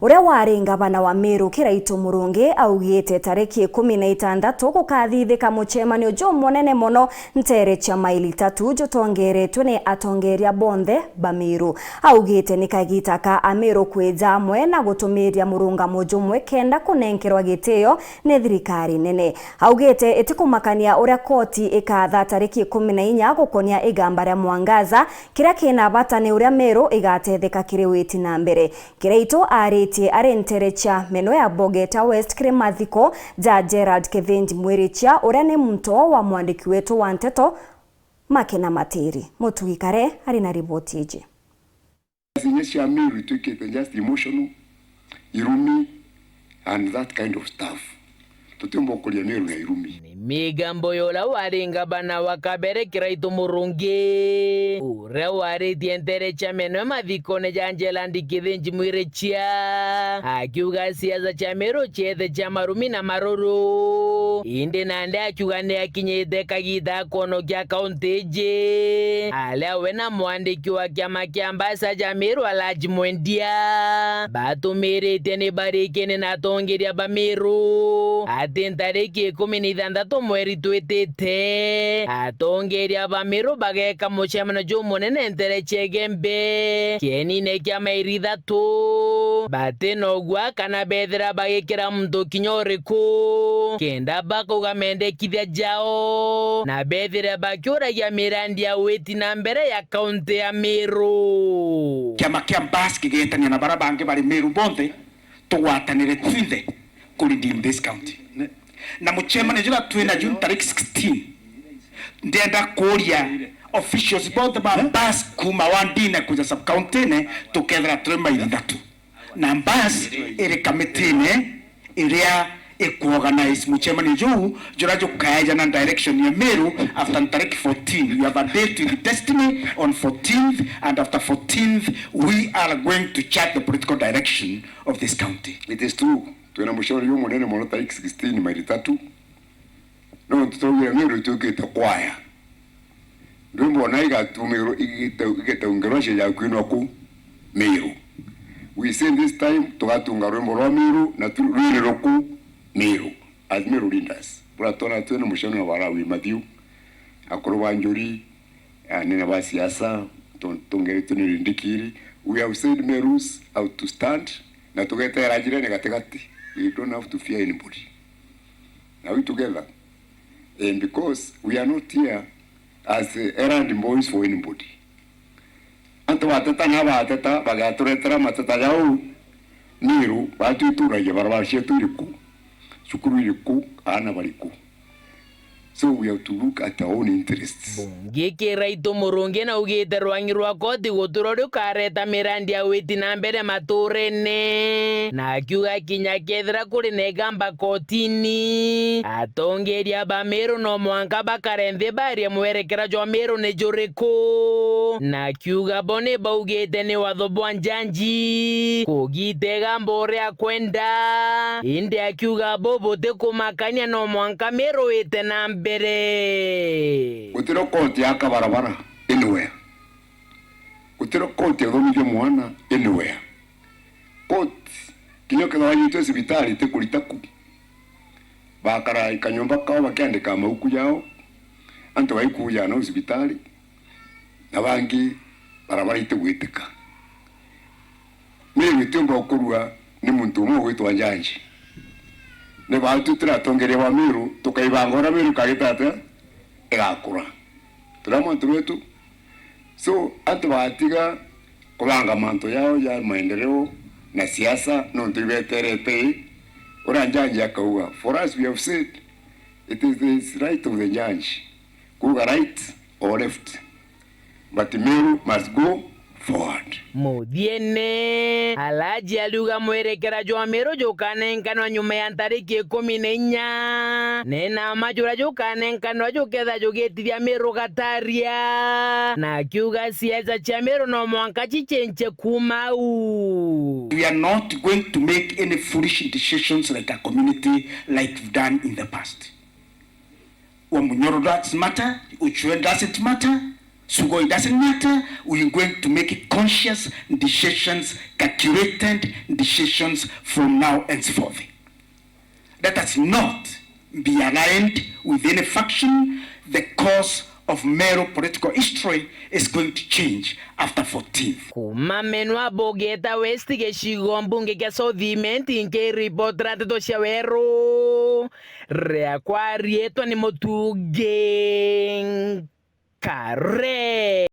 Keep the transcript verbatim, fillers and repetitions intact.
Uria wari ngavana wa Meru Kiraitu Murungi augite tariki ikumi na itantatu gukathithika mucemanio jumunene mono nteere cia maili tatu jutongeretwe ni atongeria bonthe ba Meru. Augite ni kagita ka Ameru kwija amwe na gutumiria murungamo jumwe kenda kunenkerwa gitio ni thirikari nene. Augite itikumakania uria koti ikatha tariki ikumi na inya gukonia igamba ria Mwangaza, kiria kina bata ni uria Meru igatetheka kiri witi na mbere. Kiraitu aaritie ari nteere cia meno ya Bogeta West kiri mathiko ja Gerald Kithinji Mwirichia, uria ni muntu wa mwandiki wetu wa nteto Makena Matiri. Mutugi Kare ari na riboti iji. Siasa cia Meru ituikite just emotional, irumi and that kind of stuff. Tutiumba gukuria Meru na irumi. Ni migambo ya uria wari ngavana wa kabere Kiraitu Murungi, uria waritie nteere cia meno mathikone ja Gerald Kithinji Mwirichia, akiuga siasa cia Meru ciete cia marumi na maruru. Indi nandi akiuga ni akinyite kagita ga kwonokia kaunti iji, aria we na mwandiki wa kiama kia mbaca ja Meru Alhaji Mwendia batumiritie ni barikene na atongeria ba Meru ati ntariki ikumi na ithanthatu mweri twitite, atongeria ba Meru bageka mucemanio jumunene nteere cia Igembe, kienine kia maili ithatu, bati na ugwa kana bethira bagikira muntu kinya uriku, kenda bakauga mendekithia jao, na bethire bakiuragia mirandi ya witi na mbere ya kaunti ya Meru. Kiama kia Mbas kigetania na bara bangi bari Meru bonthe, tugwatanire twinthe ku redeem this county. Ne-, na mucemanio juria twina June tariki sixteen, ndienda kuuria officials bonthe ba Mbas kuma wandine kuja sub-county-ne, tukethira turi maili ithatu. Na Mbas iri kamitine iria ikuorganize mucemanio juu, juria jukaeja na direction ya Meru after tariki fourteen. You have a date with Destiny on fourteenth, and after fourteenth, we are going to chart the political direction of this county. It is true, twina mucemanio jumunene mono tariki sixteen maili tatu. Nontu twaugire Meru ituikite kwaya. Ndwimbo ona igatumirwo igite-, igitaungerwa cia ja kwinwa ku Meru. We say this time tugatunga rwimbo rwa Meru na tu-, rwiri ruku Meru as Meru leaders. Buria twona twina mucemanio wa Lawi Mathiu, akuru ba njuri, anene ba siasa, tu-, tungeretwe ni rindikiri. We have said Merus how to stand, na tugetera njirene gatigati. We don't have to fear anybody. Are we together? Eh, because we are not here as, eh, errand boys for anybody. Antu bateta na bateta, bagaturetera mateta jau Meru, batwituragia barabara cietu iriku, cukuru iriku, aana bariku. So we have to look at our own interests. Bungi Kiraitu Murungi naugite rwang'i rwa koti guturwa rukareta mirandi ya witi na mbere maturene, na akiuga kinya kethira kuri na igamba kotini, atongeria ba Meru no mwanka bakare nthi barie mwerekera jwa Meru ni juriku, na akiuga bo ni baugite ni watho bwa njanji kugita igamba uria akwenda, indi akiuga bo butikumakania no mwanka Meru ite na mbere. Gutiro koti ya kabarabara anywhere. Gutiro koti ya uthomithia mwana anywhere. Koti, kinya ukethirwa wanyitwe cibitari, itikurita ku. Bakara kanyomba kao bakiandika mauku jao, antu baikuja nau cibitari, na bangi barabara itigwitika. Meru itiumba gukurua ni muntu umwe ugwitwa njanji. Ni baatu turi atongeria ba Meru, tukaibanga uria Meru ikagita atia igakura. Turi amwe antu betu. So, antu batiga kubanga mantu yao ya maendeleo na siasa, nontu ibeterete ii. Uria njanji akauga, for us, we have said, it is the right of the njanji kuuga right or left, but Meru must go forward. Muthiene, Alhaji ariuga mwerekera jwa Meru jukanenkanwa nyuma ya ntariki ikumi na inya. Ni nama juria jukanenkanwa juketha jugitithia Meru gataria. Na akiuga siasa cia Meru no mwanka cichenche kuma au. We are not going to make any foolish decisions like a community like we've done in the past. Wamunyoro doesn't matter, Uchwe doesn't matter, Sugoi, doesn't matter. We are going to make conscious decisions, calculated decisions from now henceforth. Let us not be aligned with any faction. The course of Meru political history is going to change after fourteenth. Kuma Menwa Bugeta West, gicigo mbunge kia South Imenti, nkiripotera ndeto cia weru, riakwa riitwa ni Mutungi Nkare.